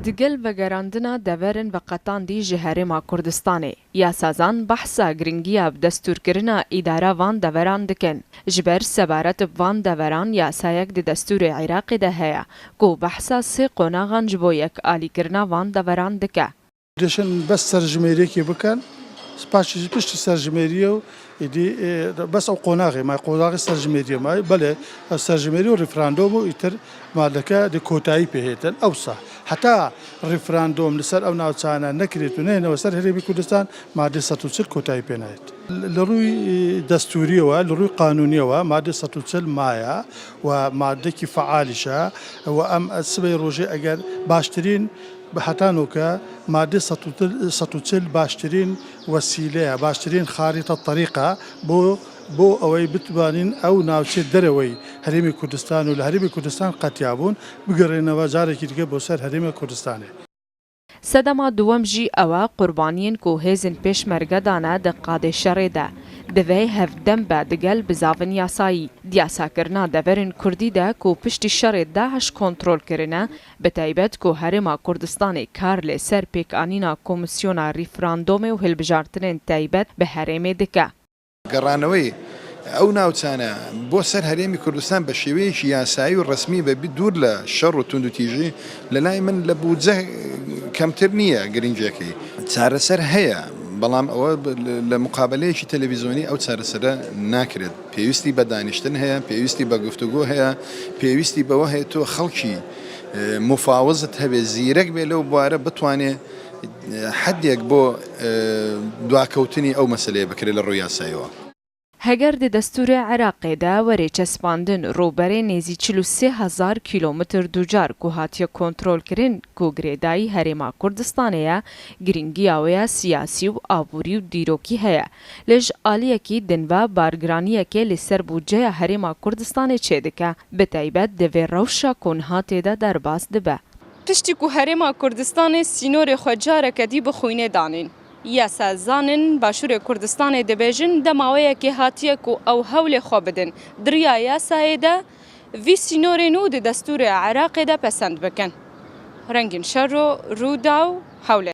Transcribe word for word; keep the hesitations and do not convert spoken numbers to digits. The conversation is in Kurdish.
Digel vegerandina deverin veqetandî ji Herêma Kurdistanê, yasazan behsa giringiya bi destûrkirina îdara van deveran dikin. Ji ber sebaret bi van deveran yasayek di destûrê Iraqê de heye, ku behsa sê qonaxan ji bo yekalîkirina van deveran dike. Dişin bes serjimêriyekê bikin, paşê jî piştî serjimêriyê û êdî, e, bes ew qonaxê me, qonaxê serjimêriyê me, belê, serjimêrî û referandûm û îtir madeke di kotayî pê hêtin. Ewsa heta referandûm li ser ew navçeyane nekirêt û neynewe ser Herêmê Kurdistan, madê sed û çil kotayî pê nayêt. Li rûyê destûriyê we, li rûyê qanûniyê we, madê sed û çil maye we madekî fealîş e we em sibê rojê eger baştirîn, bi heta noke madê sed û çil, sed û çil baştirîn wesîle ye, baştirîn xarîta terîq e bo, bo ewey bitwanîn ew navçê derewey Herêmê Kurdistan û li Herêmê Kurdistan qetiyabûn, bigerîneve carekî dike bo ser Herêmê Kurdistanê. Sedema duwem jî ew e, qurbaniyên ku hêzên pêşmerge dane di qadê şerê de, divê hevdem be digel bizavên yasayî. Di yasakirina deverên kurdî de ku piştî şerê DAIŞ kontrol kirine, bi taybet ku Herêma Kurdistanê kar li ser pêkanîna komîsyona referandûmê û hilbijartinên taybet bi herêmê dike. گەڕانەوەی ئەو ناوچانە بۆ سەر هەرێمی کوردستان بە شێوەیەکی یاسایی و ڕەسمی بە دوور لە شەڕ و توندوتیژی لە لای من لە بودجە کەمتر نییە گرنگیەکەی. چارەسەر هەیە، بەڵام ئەوە لە مقابلەیەکی تەلەڤیزیۆنی ئەو چارەسەرە ناکرێت. پێویستی بە دانیشتن هەیە، پێویستی بە گفتوگۆ هەیە، پێویستی بەوە هەیە تۆ خەڵکی، ئێ، مفاوزت هەبێ، زیرەک بێ لەو بوارە، بتوانێ، ئێ، حەدێک بۆ، ئێ، دواکەوتنی ئەو مەسەلەیە بکرێت لە ڕووی یاسایەوە. Heger di destûrê Iraqê de were çespandin rûberê nêzî çil û sê hezar kîlometr ducar ku hatiye kontrolkirin, ku girêdayî Herêma Kurdistanê ye, girîngiya wê ya siyasî û aborî û dîrokî heye. Lê ji aliyekî din ve bargiraniyekê li ser budceya Herêma Kurdistanê çêdike, bi taybet di vê rewşa ku niha tê de derbas dibe. Piştî ku Herêma Kurdistanê sînorê xwe careke dî bi xwînê danîn, yasazanên Başûrê Kurdistanê dibêjin, dema wê yekê hatiye ku ew hewlê xwe bidin di riya yasayê de, vî sînorê nû di destûrê Iraqê de pesend bikin. Rengîn Şero, Rûdaw, Hewlêr.